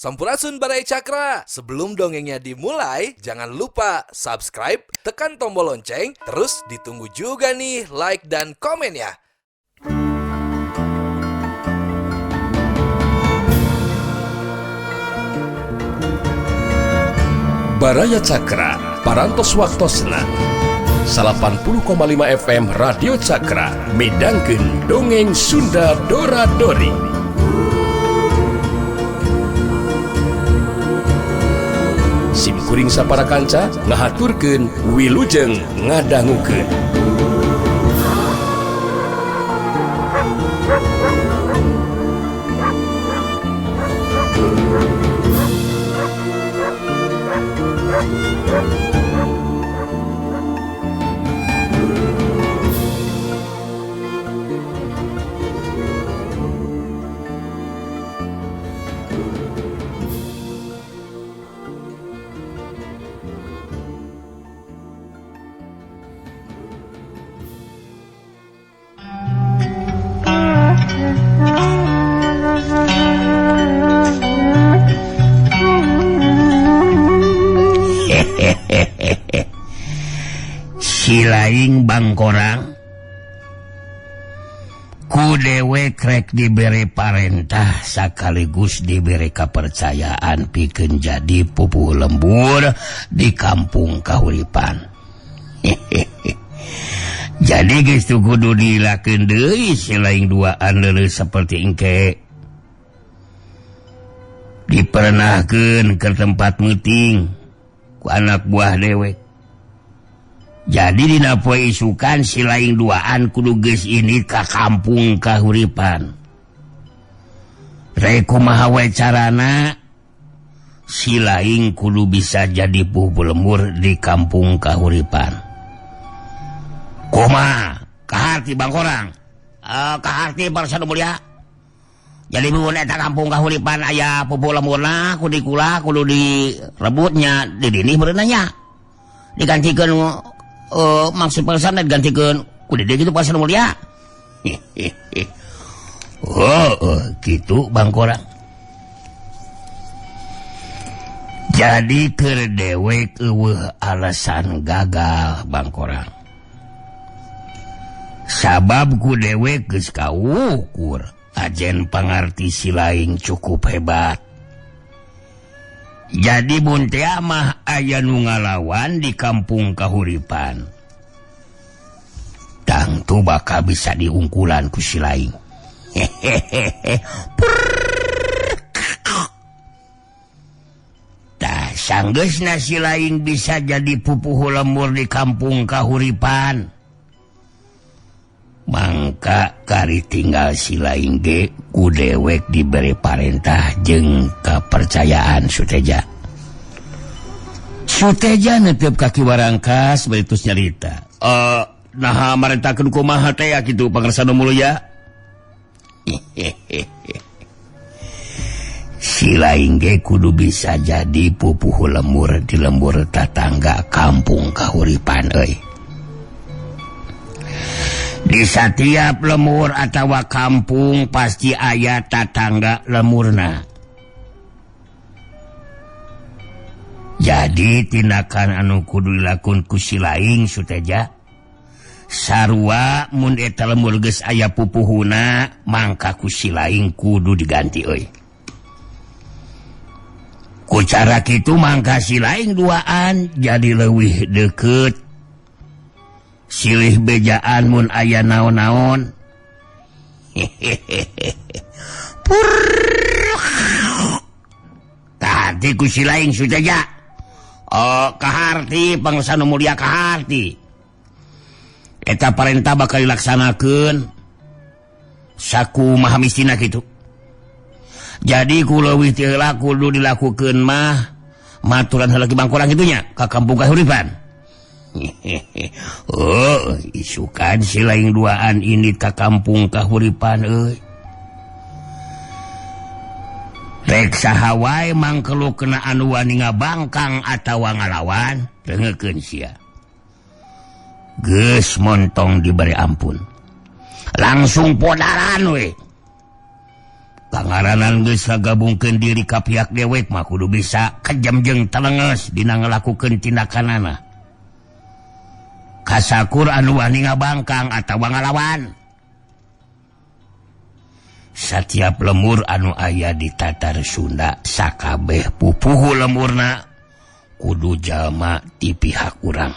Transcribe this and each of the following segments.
Sampurasun, Baraya Cakra. Sebelum dongengnya dimulai, jangan lupa subscribe, tekan tombol lonceng, terus ditunggu juga nih like dan komen ya. Baraya Cakra, Parantos Waktosna 80,5 FM Radio Cakra midangkeun dongeng Sunda Dora Dori. Sim kuring sapara kanca ngahaturkeun wilujeng ngadangukeun. Silaing bangkorang ku dewek rek diberi parentah sekaligus diberi kepercayaan pikeun jadi pupuh lembur di kampung Kahuripan. Jadi geus teu kudu dilakeun deui silaing duaan leuleus seperti engke. Dipernahkeun ke tempat meeting ku anak buah dewek. Jadi dina poe isukan silaing duaan kudu geus ini ka kampung Kahuripan. Rek kumaha we carana silaing kudu bisa jadi pupuh lembur di kampung Kahuripan. Kumaha? Kaharti bangkorang. Kaharti bangsa nu mulia. Jadi mun eta kampung Kahuripan aya pupuh lemburna kudu dikulah kudu direbutnya di dinih meureunna nya. Digantikeun maksud pesan digantikeun ku dede gitu pasar mulia. Oh, gitu bangkorang. Jadi keur dewek eueuh alasan gagal bangkorang. Sabab ku dewek geus kaukur ajen pangarti silaing cukup hebat. Jadi mun teh mah aya nu ngalawan di kampung Kahuripan. Tangtu bakal bisa diungkulan ku silaing. Hehehe. Tah sanggeusna silaing bisa jadi pupuh lembur di kampung Kahuripan. Mangka kari tinggal silaing ge ku dewek diberi parentah jeung kepercayaan Suteja. Suteja netep kaki warangkas bari tos nyarita. Naha marentakeun kumaha teh kitu pangersa nu mulia. Silaing ge kudu bisa jadi pupuh lembur di lembur tatangga kampung Kahuripan euy. Di setiap lemur atawa kampung pasti aya tatangga lemurna. Jadi tindakan anu kudu dilakon ku silaing Suteja sarua mun eta lemur geus aya pupuhuna mangka ku silaing kudu diganti euy. Ku cara kitu mangka silaing duaan jadi leuwih deukeut. Silih bejaan mun aya naon-naon. Hehehe. Tadi ku silaing Suteja. Oh, kaharti bangsa nu mulia kaharti. Eta parentah bakal dilaksanakeun sakumaha mistina kitu. Jadi ku leuwih teu heula kudu dilakukeun mah maturan heula ki bangkorang kitu nya ka kampung Kahuripan. Oh, isukan silaing duaan ini ka kampung Kahuripan euy. Rek saha wae mangkelu kena anu wani ngabangkang atawa ngalawan, reungekeun sia. Geus montong diberi ampun. Langsung podaran we. Pangaranan geus ngagabungkeun diri ka pihak dewek mah kudu bisa kejam jeung telenges dina ngalakukeun tindakanana. Kasakur anu wani ngabangkang atawa ngalawan. Satiap lemur anu aya di Tatar Sunda sakabeh pupuhu lemurna kudu jalma ti pihak urang.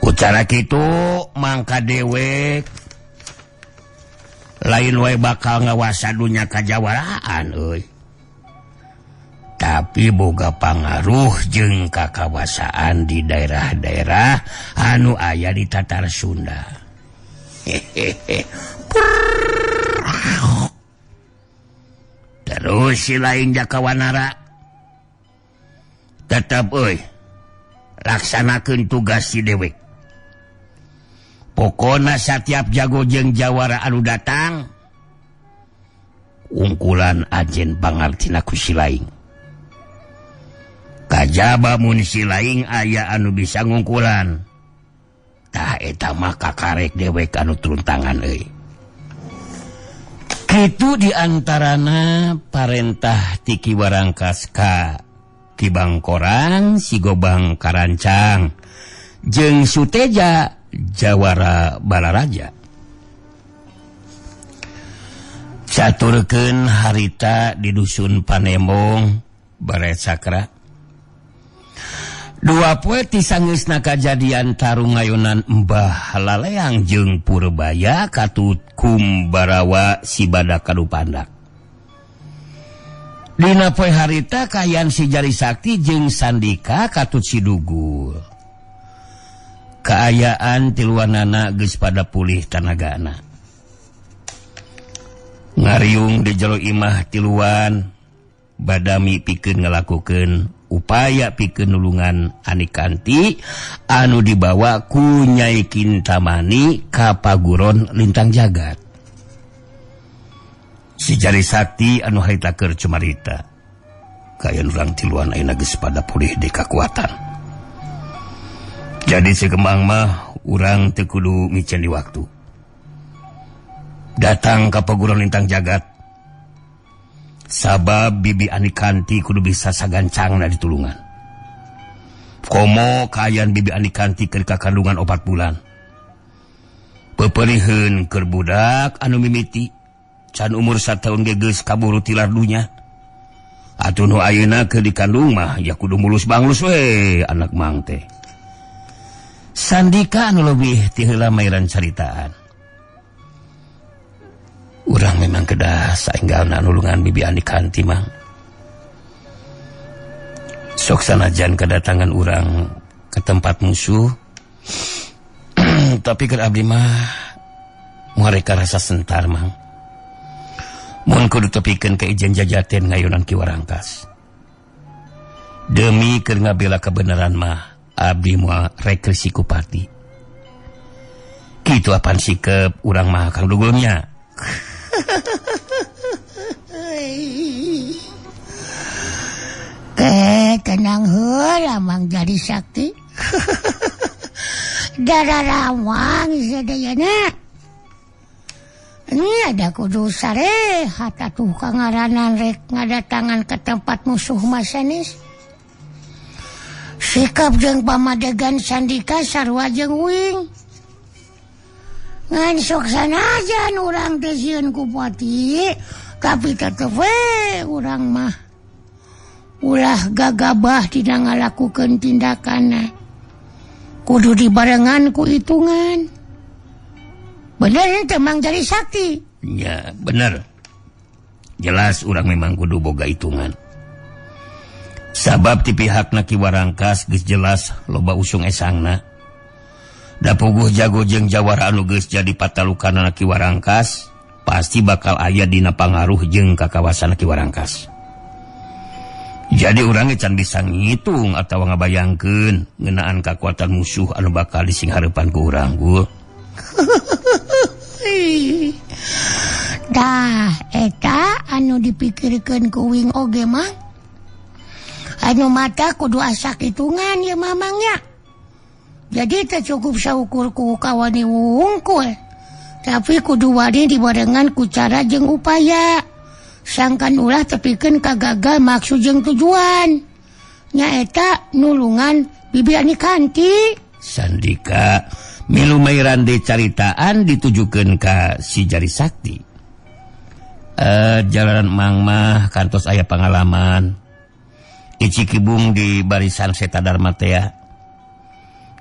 Ku cara kitu mangka dewek lain wae bakal ngawasa dunya kajawaraan euy. Tapi boga pangaruh jeung kakawasaan di daerah-daerah anu aya di Tatar Sunda. Hehehe. Terus si lain Jakawanara tetep euy laksanakeun tugas si dewek. Pokona setiap jago jeung jawara anu datang ungkulan ajen pangartina ku si laing. Kajaba mun si laing aya anu bisa ngungkulan. Tah eta mah kakarek dewek anu turun tangan euy. Kitu diantarana parentah ti Ki Warangkas ka Ki Bangkorang, Si Gobang Karancang jeung Suteja Jawara Balaraja. Caturkeun harita di dusun Panembong Baret Sakra. Dua poe ti sangeusna kajadian tarung ngayonan Mbah Laleang jeung Purbaya katut Kumbarawa si Badak Kadupandak. Dina poe harita kayan si Jari Sakti jeung Sandika katut si Dugul. Kaayaan tiluanana geus pada pulih tanagana. Ngariung di jero imah tiluan badami pikeun ngalakukeun upaya pikeun nulungan Anikanti anu dibawa ku Nyai Kintamani ka Paguron Lintang Jagat. Si Jari Sakti anu harita keur cumarita. Kaayaan urang tiluan ayeuna geus pada pulih di kakuatan. Jadi si Kembang mah urang teu kudu micen di waktu. Datang ka Paguron Lintang Jagat. Sabab bibi Anikanti kudu bisa sagancangna ditulungan. Komo kaayaan bibi Anikanti keur kakandungan 4 bulan. Peperiheun keur budak anu mimiti can umur 1 tahun ge geus kaburu tilar dunya. Atuh nu ayeuna keur dikandung mah ya kudu mulus banglus we anak mang teh. Sandika anu leuwih ti heula mairan caritaan. Urang memang kedah saenggalna nulungan bibi Anikanti mang. Sok sanajan kedatangan urang ke tempat musuh, tapi keur abdi mah mereka rasa sentar mang. Mun kudu tepikeun ka ijen jajaten ngayonan Ki Warangkas. Demi keur ngabela kebenaran mah abdi moal rek risiku pati. Kitu apan sikep urang mah Kang Dugulnya. Ke tenang heula Mang Jari Sakti. Dararawang sadayana. Ini ada kudu sarehat atuh kangaranan rek ngadatangan ke tempat musuh masanis. Sikap jeung pamadegan Sandika sarua jeung uing. Ngan sok sanajan urang teh sieun ku pati, tapi tetep we urang mah ulah gagabah dina ngalakukeun tindakanna. Kudu dibarengan ku hitungan. Bener henteu Mang Jari Sakti? Ya, bener. Jelas urang memang kudu boga hitungan. Sabab ti pihakna Ki Warangkas geus jelas loba usung esangna. Da puguh jago jeung jawara anu geus jadi patalukanna Ki Warangkas pasti bakal aya dina pangaruh jeung kakawasan Ki Warangkas. Jadi urang can bisa ngitung atawa ngabayangkeun ngeunaan kakuatan musuh anu bakal disinghareupan ku urang gul. Dah eta anu dipikirkeun ku uing oge mah. Anu mata kudu asak hitungan ya mamangnya. Jadi teu cukup saukur ku kawani wungkul. Tapi kudu wani dibarengan ku cara jeung upaya. Sangkan ulah tepikeun ka gagal maksud jeung tujuan. Nyaeta nulungan Bibi Anikanti. Sandika milu Mairande caritaan ditujukeun ka si Jari Sakti. Jalanan Mang mah kantos aya pangalaman. Ici kibung di barisan Seta Dharma tea.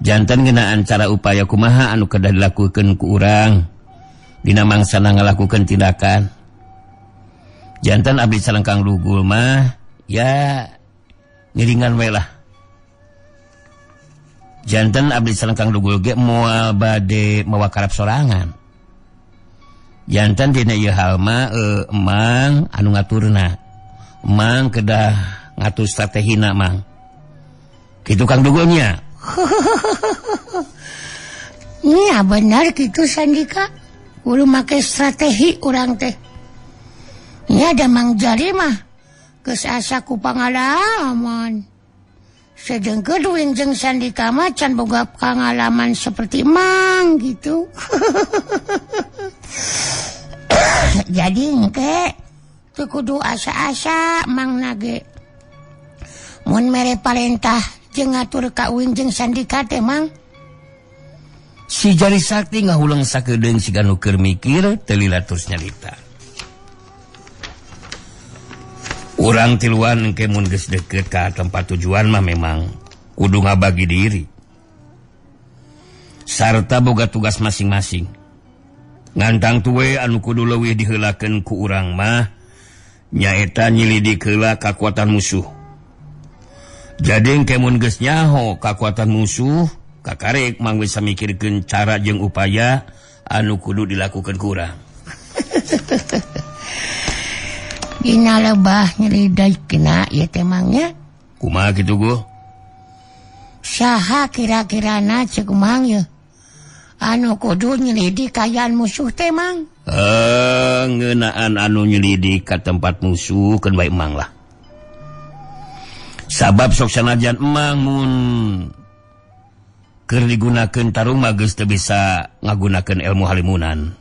Jantan ngeunaan cara upaya kumaha anu kedah dilakukeun ku urang dina mangsana ngalakukeun tindakan. Jantan abdi sareng Kang Dugul mah ya ngiringan we lah. Jantan abdi sareng Kang Dugul ge moal bade mawa karep sorangan. Jantan dina ieu hal mah emang anu ngaturna. Emang kedah ngatur strategina mang. Kitu Kang Dugulnya. Nya benar kitu Sandika. Kudu make strategi urang teh. Nya da Mang Jari mah geus asa ku pangalaman. Sedengkeun duing jeung Sandika mah can boga pangalaman seperti Mang gitu. Jadi engke teu kudu asa-asa Mang nage. Mun mere parentah jeung ngatur ka uing jeung Sandika teh Mang. Si Jari Sakti ngahulang sakedeung siga nu keur mikir teu lila terus nyarita. Urang tiluan engke mun geus deukeut ka tempat tujuan mah memang kudu ngabagi diri. Sarta boga tugas masing-masing. Ngantang tuwe anu kudu leuwih diheulakeun ku urang mah nyaeta nyilidik heula kakuatan musuh. Jadi engke mun geus nyaho kakuatan musuh, kakarek mang bisa mikirkeun cara jeung upaya anu kudu dilakukeun ku urang. Dina lebah nyelidaikeuna ieu teh Mang nya. Kumaha kitu Guh? Saha kira-kirana ceuk Mang ye? Anu kudu nyelidik kayaan musuh teh Mang. Ngeunaan anu nyelidik ka tempat musuh keun bae Mang lah. Sabab sok sanajan Mang mun keur digunakeun tarung mah geus teu bisa ngagunakeun ilmu halimunan.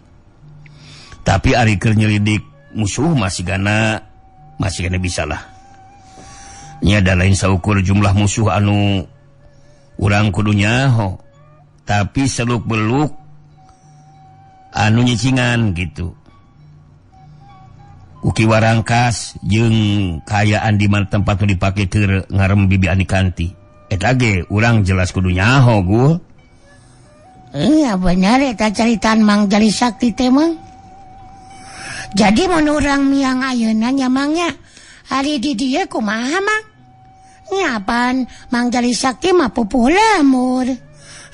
Tapi ari keur nyelidik musuh masih gana bisa lah. Nya da lain saukur jumlah musuh anu urang kudu nyaho, tapi seluk beluk anu nyicingan gitu. Uki warangkas jeung kaayaan di mana tempat nu dipake keur ngarem Bibi Anikanti. Eta ge urang jelas kudu nyaho Guh. Iya benar eta caritaan Mang Jari Sakti teh Mang. Jadi mun urang miang ayeuna nya Mang nya, hari di dieu kumaha Mang? Nya pan Mang Jari Sakti mah pupuh lemur.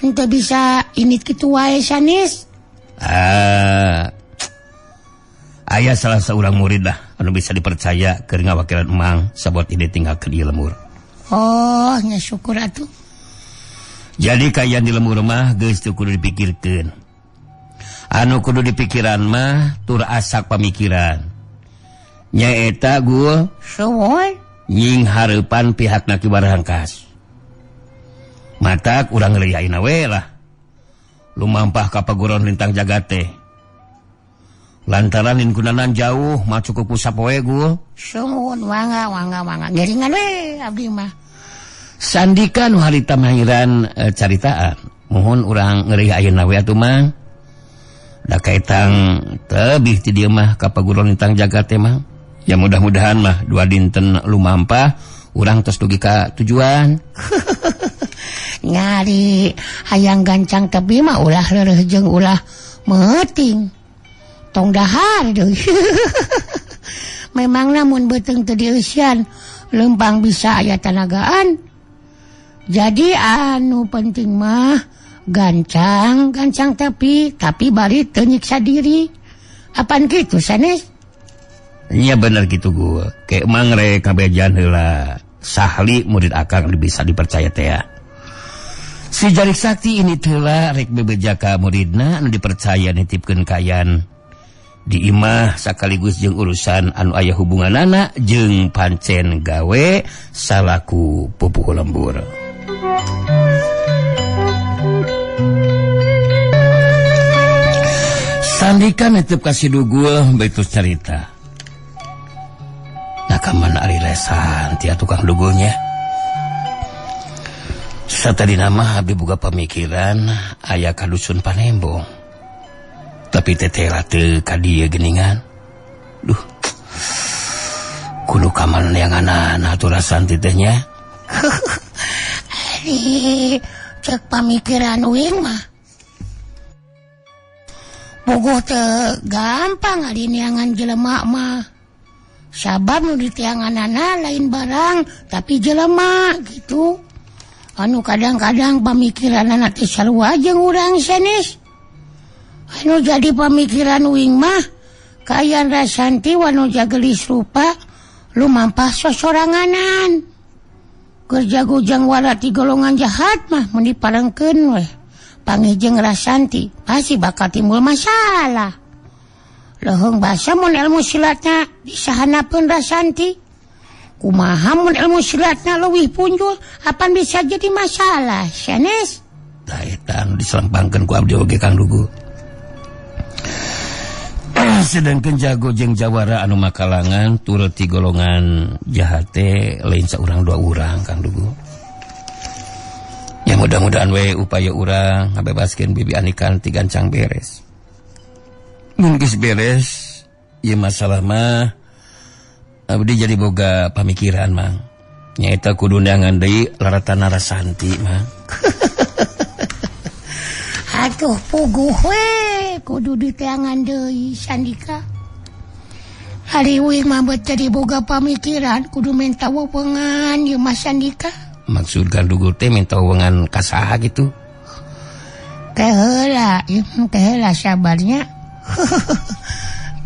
Henteu bisa init kitu wae sanes. Aya salah seorang murid lah anu bisa dipercaya keur ngawakilan Emang sabot ide tinggalkeun ieu lemur. Oh, nya syukur atuh. Jadi kaayaan di lemur mah geus teu kudu dipikirkeun. Anu kudu dipikiran mah tur asak pamikiran. Nyaeta Guh suwun nying hareupan pihakna Ki Warangkas. Matak urang ngeureui ayeuna we lah. Lumampah ka paguron lintang jagat teh. Lantaran lingkunanan jauh mah cukup ku sapoe Guh. Suwun wangga wangga wangga ngiringan we abdi mah. Sandika nu harita mahiran caritaan. Mohon urang ngeureui ayeuna we atuh Mang. Da kaitang tebih ti dieu mah ka paguron lintang jagat teh mah. Ya mudah-mudahan mah dua dinten lumampah urang tos dugi ka tujuan. Nyari hayang gancang tebi mah ulah leureuh jeung ulah meuting. Tong dahar deui. Memang namun beuteung teu dieusian leumpang bisa aya tanagaan. Jadi anu penting mah gancang gancang tapi bari teu nyiksa diri. Apaan kitu sanes? Nya bener gitu Guh. Kayak Mang rek kabejan heula. Sahli murid akang bisa dipercaya teh. Si Jari Sakti ini telah rek bebeja ka muridna anu dipercaya nitipkeun kayan di imah sakaligus jeung urusan anu aya hubunganana jeung pancen gawe salaku pupuh lembur. Sandika netep kasih dugul begitu cerita. Nah kamana ari Rasanti tukang dugulnya. Satadina mah abdi boga pamikiran aya ka dusun Panembong. Tapi teteh teu ka dieu geuningan. Duh. Kudu ka mana neanganana atuh Rasanti teh nya. Ari cek pamikiran uing mah. Bogoh teu gampang ari neangan jelema mah. Sabab nu diteanganana lain barang tapi jelema gitu. Anu kadang-kadang pamikiranana teh sarua jeung urang sanes. Anu jadi pamikiran uing mah kaayaan Rasanti wanu jagelis rupa lumampah sosoranganan. Keur jago jeung wala ti golongan jahat mah mun diparengkeun weh. Panggih jeung Rasanti pasti bakal timbul masalah. Leuheung basa mun ilmu silatna disahanapeun Rasanti. Kumaha mun ilmu silatna leuwih punjul apan bisa jadi masalah sanes. Tah eta anu diselempangkeun ku abdi oge Kang Dugu. Sedangkan jago jeung jawara anu makalangan turut ti golongan jahat teh lain saurang dua urang Kang Dugu. Ya mudah-mudahan we upaya urang ngabebaskeun Bibi Anikanti gancang beres. Mun geus beres, ieu masalah mah abdi jadi boga pamikiran mang. Nyaeta kudu neangan deui laratana Rasanti mang. Aduh puguh we kudu diteangan deui Sandika. Ari uing mah beut jadi boga pamikiran kudu minta wewengan ieu mah Sandika. Maksud Kang Dugul teh minta wewengan ka saha gitu. Teh heula, ieu teh heula sabarnya.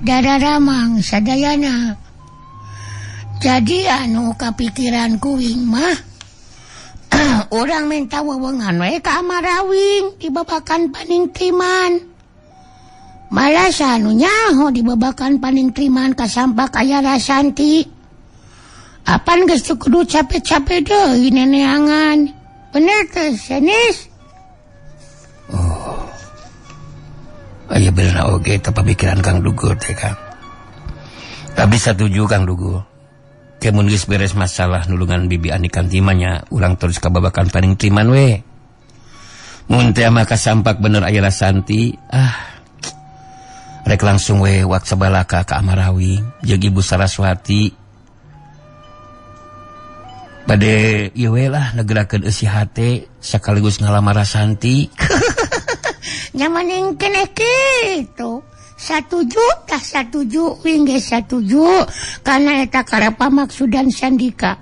Dadaramang sadayana. Jadi anu kapikiran kuing mah orang minta wewengan we ka Amarawing dibabakan Paningtriman. Malah anu nyaho dibabakan Paningtriman kasampak aya Rasanti. Apan geus teu kudu capek-capek deui neneangan. Bener teh sanes? Oh. Aya bener oge eta pamikiran Kang Dugul teh Kang. Tapi satuju Kang Dugul. Kemun geus beres masalah nulungan Bibi Anikanti mah nya urang terus ka babakan Paningtriman we. Mun teh mah kasampak bener aya Rasanti, ah. Rek langsung we wak sabalaka ka Amarawing jeung Ibu Saraswati. Bade ieu we lah negerakeun eusi hate sakaligus ngalamar Rasanti. Nya mending keneh kitu. Satuju tah satuju uing ge satuju kana eta karep pamaksudan Sandika.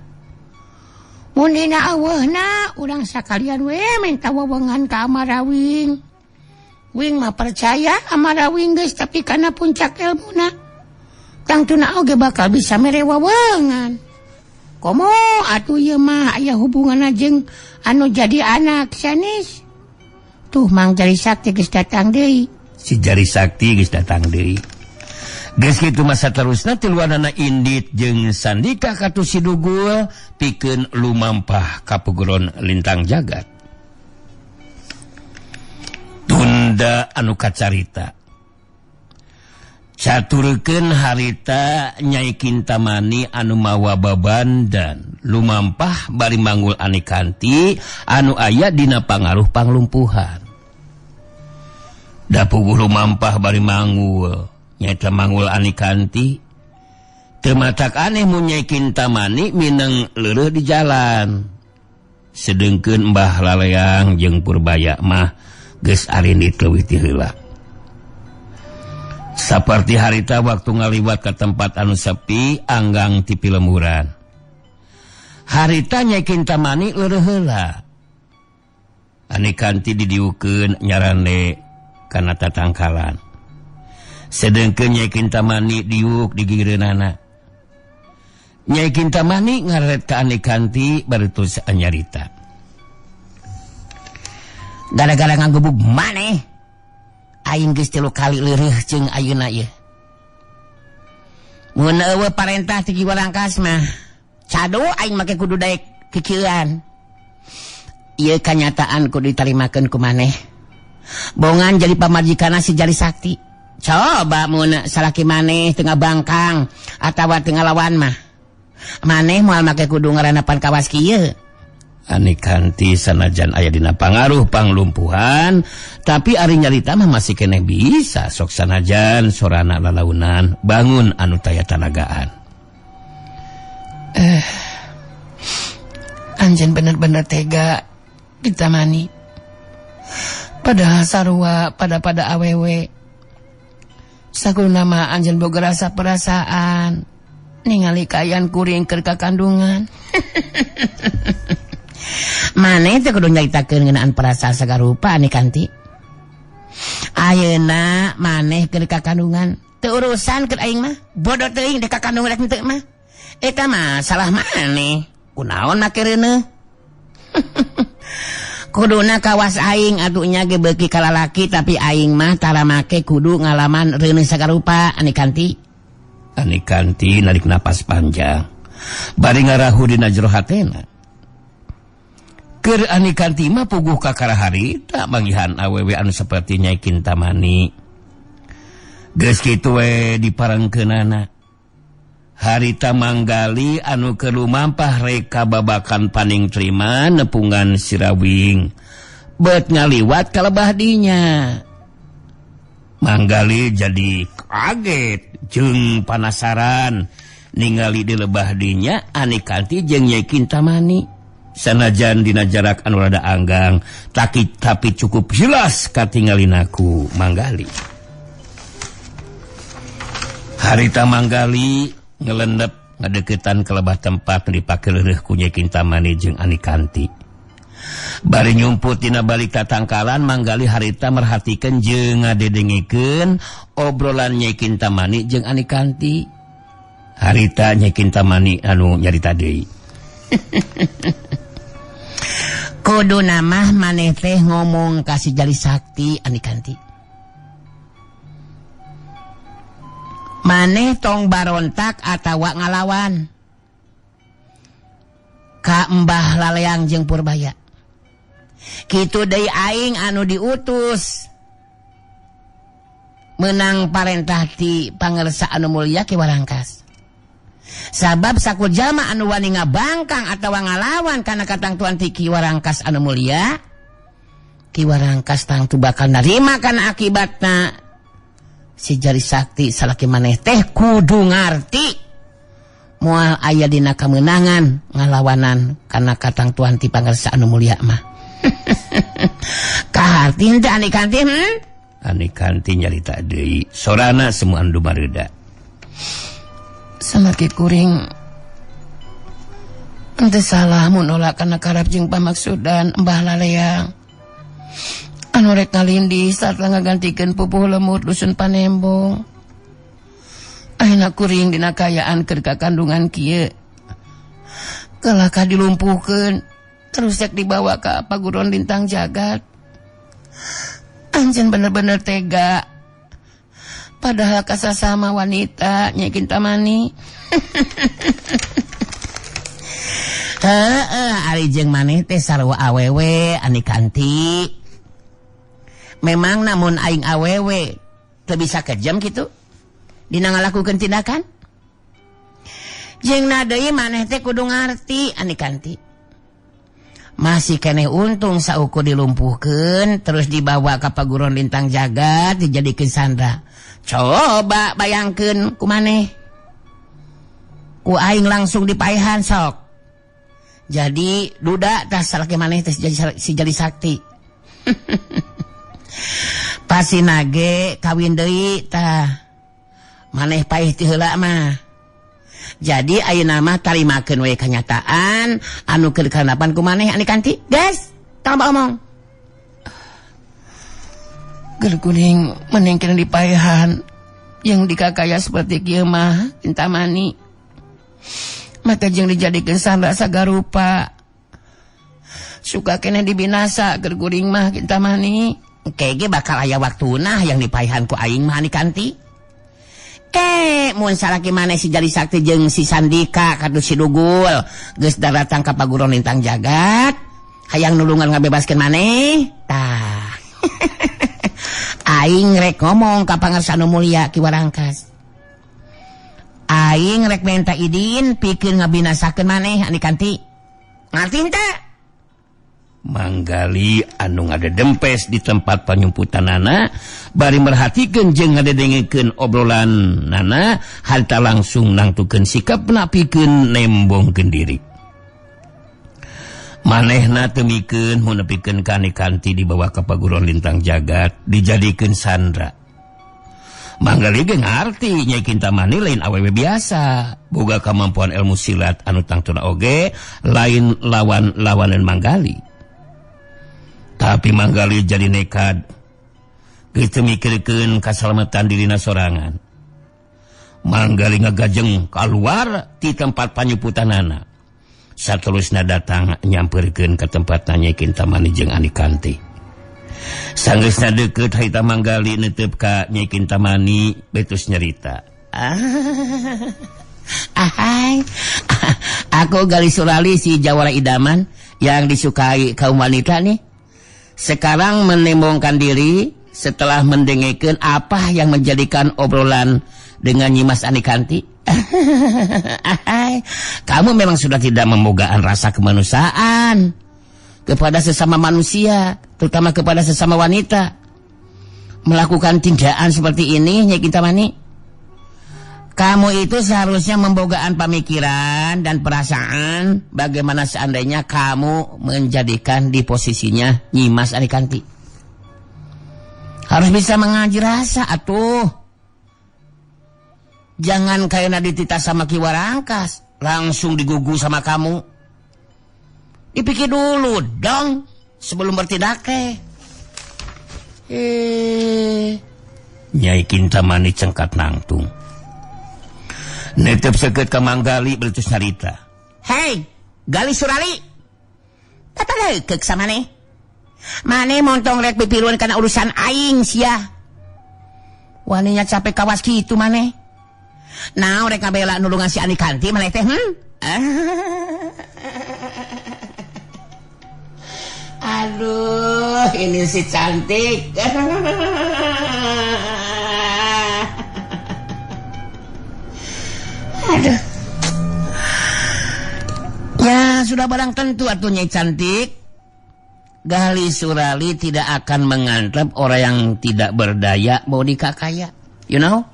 Mun dina aweuhna urang sakalian we minta wewengan ka Amarawing. Wing mah percaya Amarawing geus tapi kana puncak ilmuna. Tangtuna oge bakal bisa mere wewengan. Komo atuh ieu mah aya hubunganna jeung anu jadi anak sanes. Tuh Mang Jari Sakti geus datang deui. Si Jari Sakti geus datang deui. Geus kitu masa terusna tiluanana Indit jeung Sandika katu si Dugul pikeun lumampah ka Peguron Lintang Jagat. Tunda anu kacarita. Caturkeun harita Nyai Kintamani anu mawa babandan lumampah bari manggul Anikanti anu aya dina pangaruh panglumpuhan. Da puguh lumampah bari manggul nyaeta manggul Anikanti. Teu matak aneh mun Nyai Kintamani mineng leureih di jalan. Sedengkeun Mbah Laleang jeung Purbaya mah geus arindit leuwih ti heula. Saperti harita waktu ngaliwat ke tempat anu sepi anggang ti pilemburan. Harita Nyai Kintamani leureih heula. Anikanti didiukeun nyarande kana tatangkalan. Sedengkeun Nyai Kintamani diuk di gigireunana. Nyai Kintamani ngaret ka Anikanti bari terus nyarita. Gara-gara nganggebug maneh aing geus 3 kali leureih jeung ayeuna ieu. Mun eueuh parentah ti Ki Walangkas mah cado aing make kudu daek kikieuan. Ieu kanyataan kudu ditarimakeun ku maneh. Bongan jadi pamajikanna si Jari Sakti. Coba mun salaki maneh teu ngabangkang atawa teu ngalawan mah. Maneh moal make kudu ngaranapan kawas kieu. Anikanti sanajan aya dina pangaruh panglumpuhan, tapi ari nyarita mah masih keneh bisa sok sanajan sorana lalaunan bangun anu taya tanagaan. Anjeun bener-bener tega Kintamani. Padahal sarua pada awewe. Sakuna mah anjeun boga rasa perasaan ningali kaayaan kuring keur kakandungan. Maneh teh kudu nyaritakeun ngeunaan perasaan sagarupa Anikanti. Ayeuna maneh keur kakandungan, teu urusan keur aing mah. Bodoh teuing dek kakandungan rek teu mah. Eta mah salah maneh. Kunaon make reuneuh? Kuduna kawas aing atuh nya ge beuki ka lalaki tapi aing mah tara make kudu ngalaman reuneuh sagarupa Anikanti. Anikanti narik napas panjang. Bari ngarahu dina jero hatena. Keur Anikanti mah puguh kakara harita manggihan awewe anu saperti Nyai Kintamani. Geus kitu we diparengkeunana. Harita Manggali anu keur lumampah reka babakan paning trima nepungan Sirawing. Bet ngaliwat ka lebah dinya. Manggali jadi kaget jeung panasaran ningali di lebah dinya Anikanti jeung Nyai Kintamani. Sanajan dina jarak anu rada anggang tapi cukup jelas katingalinaku Manggali. Harita Manggali ngelendep ngadeukeutan ka lebah tempat nu dipake leureuh ku Nyai Kintamani jeung Anikanti. Bari nyumput dina balik tatangkalan Manggali harita merhatikeun jeung ngadedengikeun obrolan Nyai Kintamani jeung Anikanti. Harita Nyai Kintamani anu nyarita deui. Kudu namah maneh teh ngomong ka si Jali Sakti Anikanti. Maneh tong barontak atawa ngalawan ka Mbah Laleang jeung Purbaya. Kitu deui aing anu diutus menang parentah ti pangersa anu mulia Ki Warangkas. Sabab sakur jalma anu wani ngabangkang atawa ngalawan kana katangtuan ti Ki Warangkas anu mulia, Ki Warangkas tangtu bakal narima kana akibatna. Si Jali Sakti salaki maneh teh kudu ngarti moal aya dina kamenangan ngalawanan kana katangtuan ti pangersa anu mulia mah. Kaharti henteu Anikanti? Anikanti nyarita deui sorana semua anu bareuda. Salaki kuring henteu salah mun nolak kana karep jeung pamaksudan Mbah Laleang anu rek ngalindih satlah ngagantikeun pupuh lemur dusun Panembong. Ayeuna kuring dina kaayaan keur kakandungan kieu kalahkah dilumpuhkeun terus rek dibawa ka paguron lintang jagat. Anjeun bener-bener tega. Padahal kasasama wanita Nyai Kintamani. Heeh, ari jeung maneh teh sarua awewe Anikanti. Memang namun aing awewe teu bisa kejam kitu dina ngalakukeun tindakan. Jeung na deui maneh teh kudu ngarti Anikanti. Masih keneh untung saukur dilumpuhkeun terus dibawa ka paguron lintang jagat dijadikeun sandra. Coba bayangkeun ku maneh. Ku aing langsung dipaehan sok. Jadi duda tah salaki maneh teh si Jali Sakti. Pasti nage kawin deui tah. Maneh paeh ti heula mah. Jadi ayeuna mah tarimakeun we kanyataan anu keur kanapan ku maneh Anikanti. Guys, tambah omong. Ger kuring menengkeun dipaehan yang dikakaya seperti kieu mah Kintamani. Maka jeung dijadikeun sandra sagarupa. Suka keneh dibinasa ger kuring mah Kintamani. Kege bakal aya waktuna yang dipaehan ku aing mah Anikanti. Ke mun salaki maneh si Jali Sakti jeung si Sandika kadu si Dugul geus daratang ka paguron lintang jagat hayang nulungan ngabebaskeun maneh tah. Aing rek ngomong ka Pangersa nu mulia Ki Warangkas. Aing rek minta idin pikeun ngabinasakeun maneh Anikanti. Ngarti henteu? Manggali anu ngadedempes di tempat panyumputanana bari merhatikeun jeung ngadedengekeun obrolan nana harta langsung nangtukeun sikapna pikeun nembongkeun diri. Manehna teu mikeun mun nepikeun ka Anikanti dibawa ka paguron Lintang Jagat dijadikeun sandra. Manggali ge ngarti Nyai Kintamani lain awewe biasa, boga kamampuan ilmu silat anu tangtuna oge lain lawan-lawanan Manggali. Tapi Manggali jadi nekat kitu mikirkeun kasalamatan dirina sorangan. Manggali ngagajeng kaluar ti tempat panyuputanana. Saterusna datang nyamperkeun ka tempat Nyai Kintamani jeung Anikanti. Sanggeusna deukeut harita Manggali neuteup ka Nyai Kintamani betus nyarita. Ahai, aku Gali Surali si jawara idaman yang disukai kaum wanita nih. Sekarang menembongkan diri setelah mendengarkan apa yang menjadikan obrolan dengan Nyimas Anikanti. Kamu memang sudah tidak memogaan rasa kemanusiaan kepada sesama manusia, terutama kepada sesama wanita. Melakukan tindakan seperti ini, Nyai Kintamani. Kamu itu seharusnya membogaan pemikiran dan perasaan bagaimana seandainya kamu menjadikan di posisinya Nyimas Anikanti. Harus bisa mengaji rasa atuh. Jangan kayak dititah sama Ki Warangkas, langsung digugu sama kamu. Dipikir dulu dong sebelum bertindak teh. Nyai Kintamani cengkat nangtung. Netep seket ka Manggali beletus nyarita. Hei, Gali Surali. Tata leukek sama maneh. Maneh montong rek pipiruan kana urusan aing sia. Waninya capek kawas kitu maneh. Nah, rek ngabela nulungan si Anikanti maneh teh, Aduh, ini si cantik. Aduh. Ya, sudah barang tentu atuh Nyai cantik. Gali Surali tidak akan mengantep orang yang tidak berdaya mau dikakaya. You know?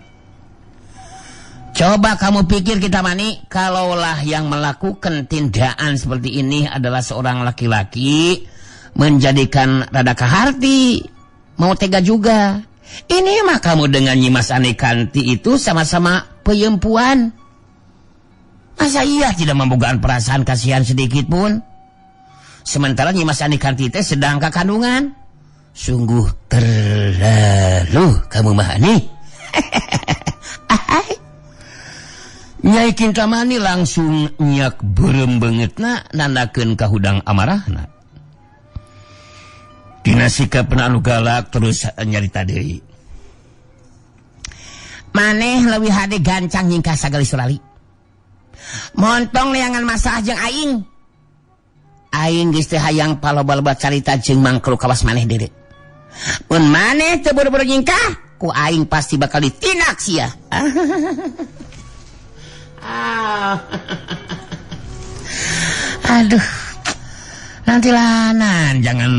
Coba kamu pikir Kintamani, kalaulah yang melakukan tindakan seperti ini adalah seorang laki-laki, menjadikan rada kaharti, mau tega juga. Ini mah kamu dengan Nyimas Anikanti itu sama-sama peyempuan. Masa iya tidak membukaan perasaan kasihan sedikit pun? Sementara Nyimas Anikanti itu sedang kekandungan. Sungguh terlalu kamu mah nih. Nyai Kintamani langsung nyak beureum beungeutna nandakeun kahudang amarahna. Dina sikapna anu galak terus nyarita deui. Maneh leuwih hade gancang nyingkah sagali Surali. Montong neangan masalah jeung aing. Aing geus teu hayang paloba-loba carita jeung mangklu kawas maneh deui. Mun maneh teu buru-buru nyingkah, ku aing pasti bakal ditindak sia. Aduh, nantilah nan, jangan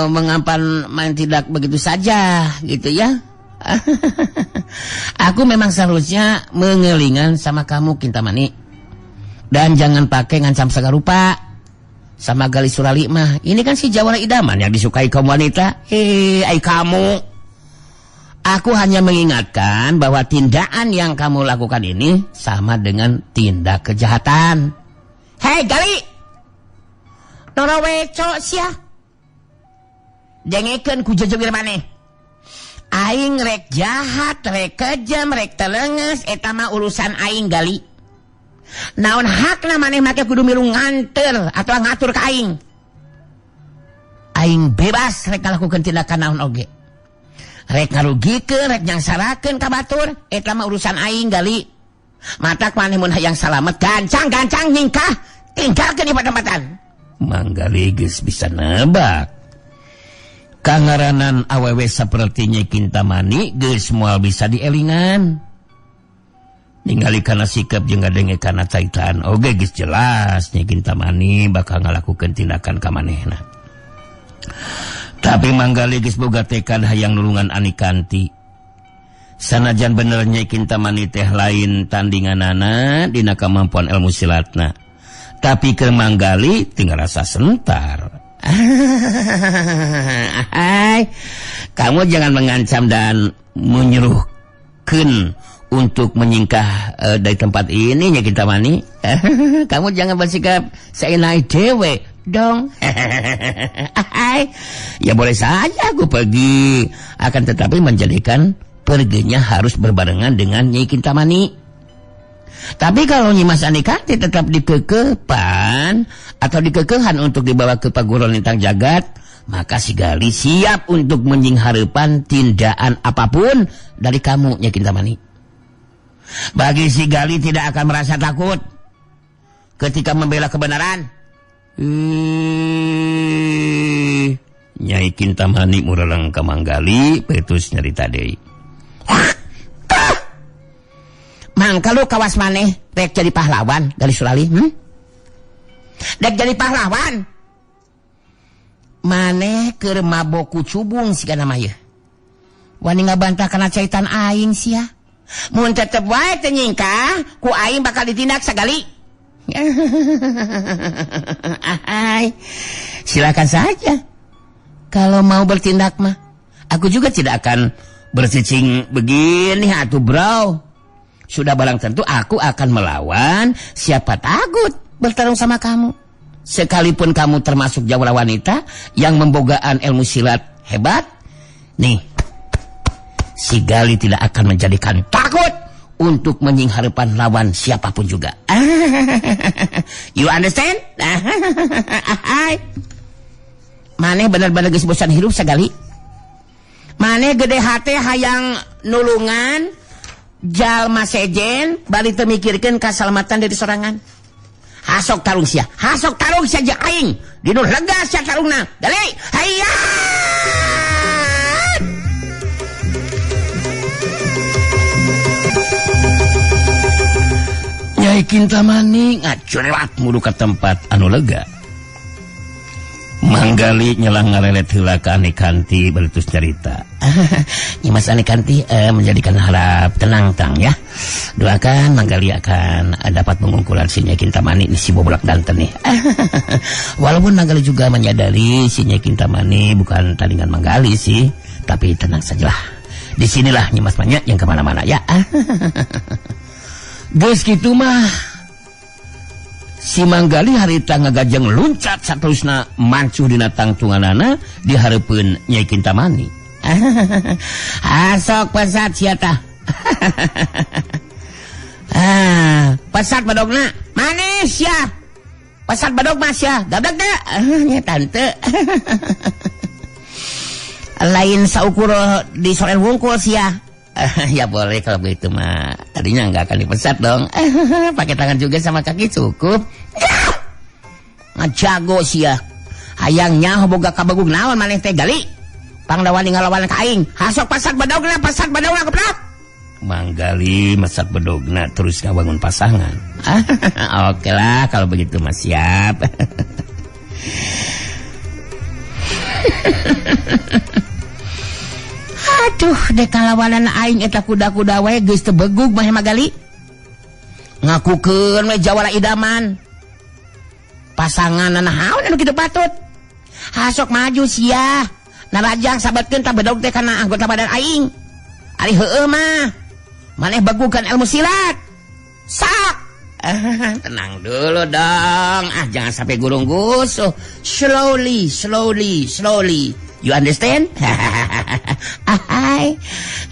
mengampan main tidak begitu saja gitu ya. Aku memang seharusnya mengelingan sama kamu Kintamani, dan jangan pakai ngancam sagarupa sama Gali Surali mah. Ini kan si jawara idaman yang disukai kaum wanita. Hei, ai kamu. Aku hanya mengingatkan bahwa tindakan yang kamu lakukan ini sama dengan tindak kejahatan. Hei Gali, Nora weco sia. Dengekeun ku jejewir maneh. Aing rek jahat, rek kejam, rek telenges, eta mah urusan aing Gali. Naon hakna maneh make kudu milu nganter atau ngatur ka aing. Aing bebas rek ngalakukeun tindakan naon oge. Rek ngarugikeun, rek nyangsarakeun ka batur, eta mah urusan aing Gali. Matak maneh mun hayang salamet gancang-gancang nyingkah, tinggalkeun di patempatan. Manggali geus bisa nebak. Kangaranan awewe saperti Nyai Kintamani geus moal bisa dielingan. Ningali kana sikap jeung ngadenge kana caitan oge geus jelas Nyai Kintamani bakal ngalakukeun tindakan ka manehna. Tapi Manggali geus boga tekad hayang nulungan Anikanti. Sanajan bener Nyai Kintamani teh lain tandinganana dina kamampuan ilmu silatna. Tapi keur Manggali tinggal rasa sentar. Hai, kamu jangan mengancam dan menyuruhkan untuk menyingkah dari tempat ini Nyai Kintamani. Kamu jangan bersikap seenak dewe dong. Ya boleh saja aku pergi, akan tetapi menjadikan perginya harus berbarengan dengan Nyai Kintamani. Tapi kalau Nyimas Anikanti tetap dikekepan atau dikekehan untuk dibawa ke Paguron Lintang Jagat, maka si Gali siap untuk menyingharepan tindakan apapun dari kamu, Nyai Kintamani. Bagi si Gali tidak akan merasa takut ketika membela kebenaran. Nyai Kintamani mureleng ka Manggali, petus nyarita deui. Mang kalau kawas maneh rek jadi pahlawan Gali Surali, Rek jadi pahlawan. Maneh keur mabok ku cubung sigana mah yeuh. Wani ngabantah kana caitan aing sia. Mun tetep wae teu nyingkah, ku aing bakal ditindak sagali. Silakan saja. Kalau mau bertindak mah, aku juga tidak akan bersicing begini atuh bro. Sudah barang tentu aku akan melawan siapa takut bertarung sama kamu. Sekalipun kamu termasuk jawara wanita yang membogaan ilmu silat hebat, nih, si Gali tidak akan menjadikan takut untuk menyingharepan lawan siapapun juga. You understand? Maneh benar-benar geus bosan hirup sagali. Maneh gede hate hayang nulungan jalma sejen bari teu mikirkeun kasalamatan dari sorangan. Hasok tarung sia, hasok tarung sia jeung aing. Dinu lega sia tarungna. Gali, hayya. Nyai Kintamani ngacurat muru ka tempat anu lega. Manggali nyelang ngalelet heula ka Anikanti baritus carita. Nyimas Anikanti menjadikan harap tenang tang ya. Doakan Manggali akan dapat mengungkulan si Nyai Kintamani si boblak danten nih. Walaupun Manggali juga menyadari si Nyai Kintamani bukan tandingan Manggali sih, tapi tenang sajalah. Disinilah Nyimas banyak yang kemana-mana ya. Geus kitu mah si Manggali harita ngagajeng luncat saterusna mancuh dina tangtunganana di hareupeun Nyai Kintamani. Asok pesat sia tah. Pesat badogna manis ya. Pesat badog mas ya. Gablek teh. Nya tante. Lain saukur di soel wungkul sia. Ya boleh kalau begitu mah. Tadinya nggak akan dipesat dong. Pakai tangan juga sama kaki cukup. Ngajago sia. Hayang nyaho boga kabagug naon maneh teh Gali. Pangdawani ngalawan ka aing. Hasok pasat badogna keplak. Manggali mesat bedogna terus ngabangun pasangan. Oke lah kalau begitu mah siap. Aduh, dek kalawanan aing eta kuda-kuda wae geus teu begug mah Magali. Ngakukeun we jawara idaman. Pasangan naon anu kitu patut. Hasok maju sia. Narajang sabatkeun ta bedog teh kana anggota badan aing. Ari heueuh mah. Maneh begugan ilmu silat. Sok. Tenang dulu dong. Ah, jangan sampai gurung gusuh. Slowly, slowly, slowly. You understand? Ahai.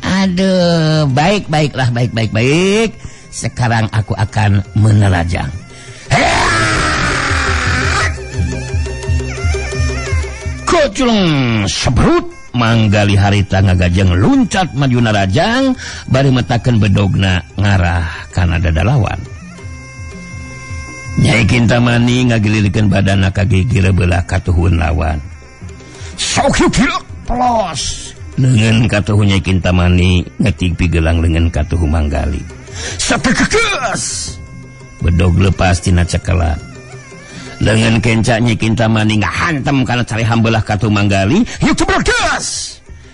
Aduh, baik, baiklah, baik, baik, baik. Sekarang aku akan menerajang. Koclong sebrut Manggali harita ngagajeng luncat maju narajang bari metakeun bedogna ngarah kana dada lawan. Nyai Kintamani ngagilirkeun badana ka gigir beulah katuhun lawan. Sok Ceplos leungeun katuhu Nyai Kintamani ngetik pigelang leungeun katuhu Manggali. Sakekeus bedog lepas tina cekela. Leungeun kenca Nyai Kintamani ngahantem kana cari hambelah katuhu Manggali. Yuk ceblok-des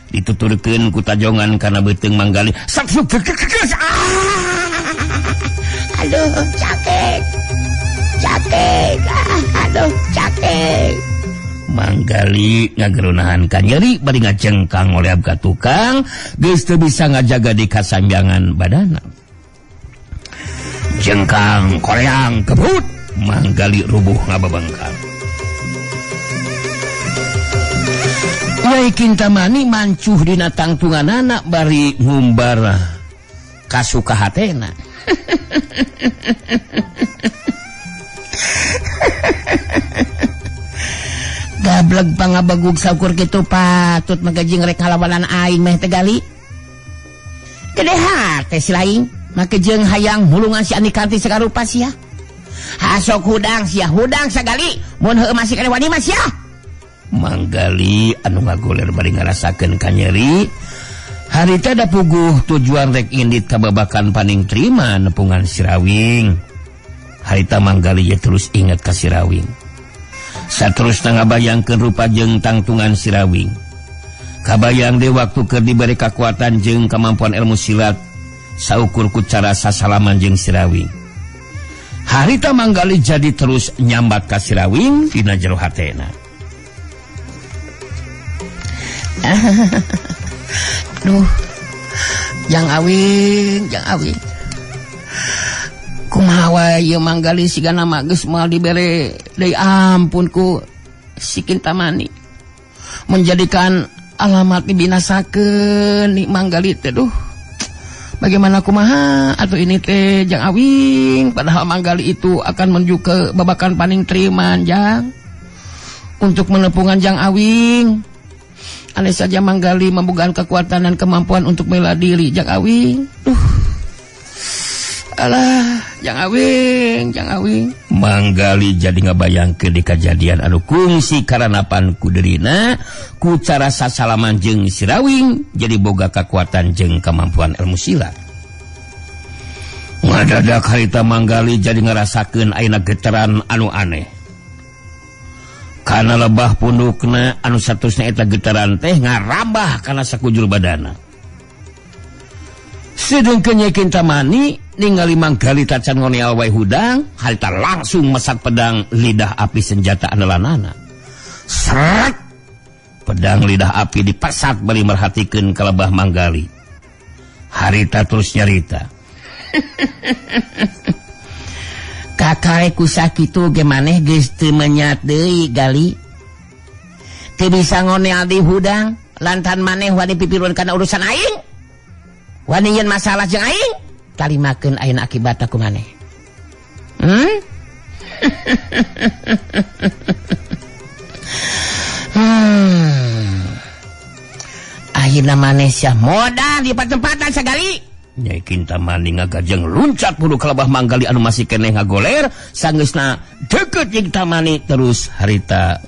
dituturkeun ku tajongan kana beuteung Manggali. Sakekeus aduh cakek cakek aduh cakek. Manggali ngagerunahan kanyeri bari ngajengkang oleh ka tukang geus teu bisa ngajaga di kasambiangan badana. Jengkang koreang kebut Manggali rubuh ngababengkang. Nyai Kintamani mancuh dina tangtunganana bari ngumbar kasuka hatena. Gableg pangabagug saukur kitu patut magajing rek ngalawanan aing meh teh gali. Gede hate si laing make jeung hayang mulungan si Anikanti sakarupa sia. Hasok hudang sia hudang sagali mun heueuh masih kana wani mah sia. Manggali anu ngagoler bari ngarasakeun kanyeri. Harita da puguh tujuan rek indit ka babakan paning trima nepungan Sirawing. Harita Manggali ye terus inget ka Sirawing. Saterusna ngabayangkeun rupa jeung tangtungan Sirawing. Kabayang deui waktu keur diberi kakuatan jeung kemampuan ilmu silat saukur ku cara sasalaman jeung Sirawing. Harita Manggali jadi terus nyambat ka Sirawing dina jero hatena. Duh, jang awing, jang awing. Kumaha wae ieu Manggali sigana mah geus moal dibere deui ampun ku si Kintamani. Menjadikan alamat dibinasakeun ni Manggali teh duh. Bagaimana kumaha atuh ini teh jang awing, padahal Manggali itu akan menuju ke babakan paning triman jang. Untuk menepungan jang awing. Aneh saja Manggali membukaan kekuatan dan kemampuan untuk bela diri jang awing. Duh. Alah, jang awing, jang awing. Manggali jadi ngabayangkeun di kajadian anu kungsi karanapan ku dirina ku cara sasalaman jeung Sirawing jadi boga kekuatan jeung kemampuan ilmu silat. Ngadadak harita Manggali jadi ngarasakeun ayeuna getaran anu aneh. Kana lebah pundukna anu satusna eta getaran teh ngarabah kana sakujur badana. Sedengkeun Nyai Kintamani ningali Manggali tacan ngoneal wae hudang, harita langsung mesak pedang lidah api senjata andalanana. Sret! Pedang lidah api dipasat bari merhatikeun ka lebah Manggali. Harita terus nyarita. Kakare ku sakitu ge maneh geus teu menyat deui gali. Teu bisa ngoneal di hudang lantaran maneh wani pipiruan kana urusan aing. Wani yen masalah jeung aing, talimakeun ayeuna akibatna ku maneh. Ayeuna maneh sia modal di patempatan sagali. Nyai Kintamani ngagajeng luncat buru ka lebah Manggali anu masih keneh ngagoler sanggeusna deukeut Kintamani terus harita